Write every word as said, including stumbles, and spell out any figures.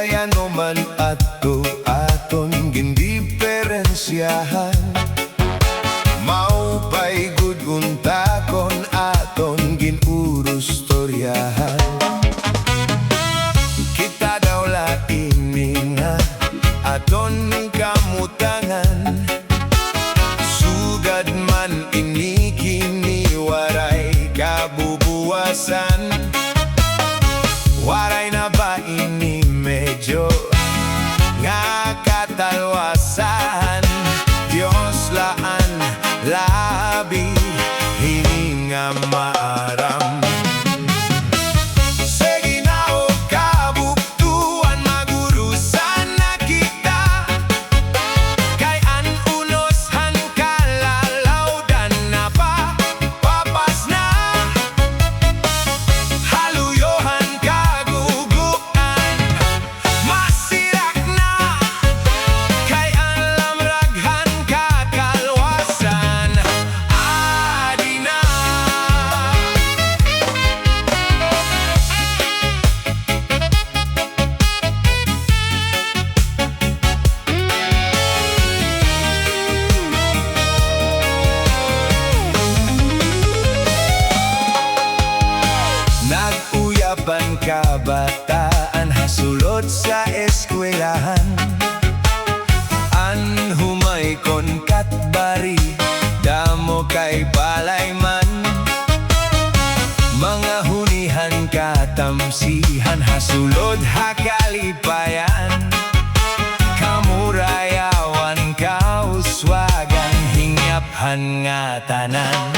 Ano man adto aton gindiperensyahan, maupay gud unta kon aton gin-urustoryahan. Kita daw la ini nga aton kamutangan, sugad man ini kini waray kabubuwasan. Waray na ba ini medyo nga katalwasan? Diyos la an labi hini nga maaram. Sige na, o kabugtoan, mag-urusan na kita. Kay an unos han kalalawdan na pa, papas na. Haluyo han kaguguan, masirak na. Kay an lamrag han kakalwasan, adi na. Nag-uyab an kabataan ha sulod sa eskwelahan. An humay kon katbari, damo kay balay man. Mga hunihan, katamsihan ha sulod ha kalipayan. Kamurayawan, kauswagan, hingyap han ngatanan.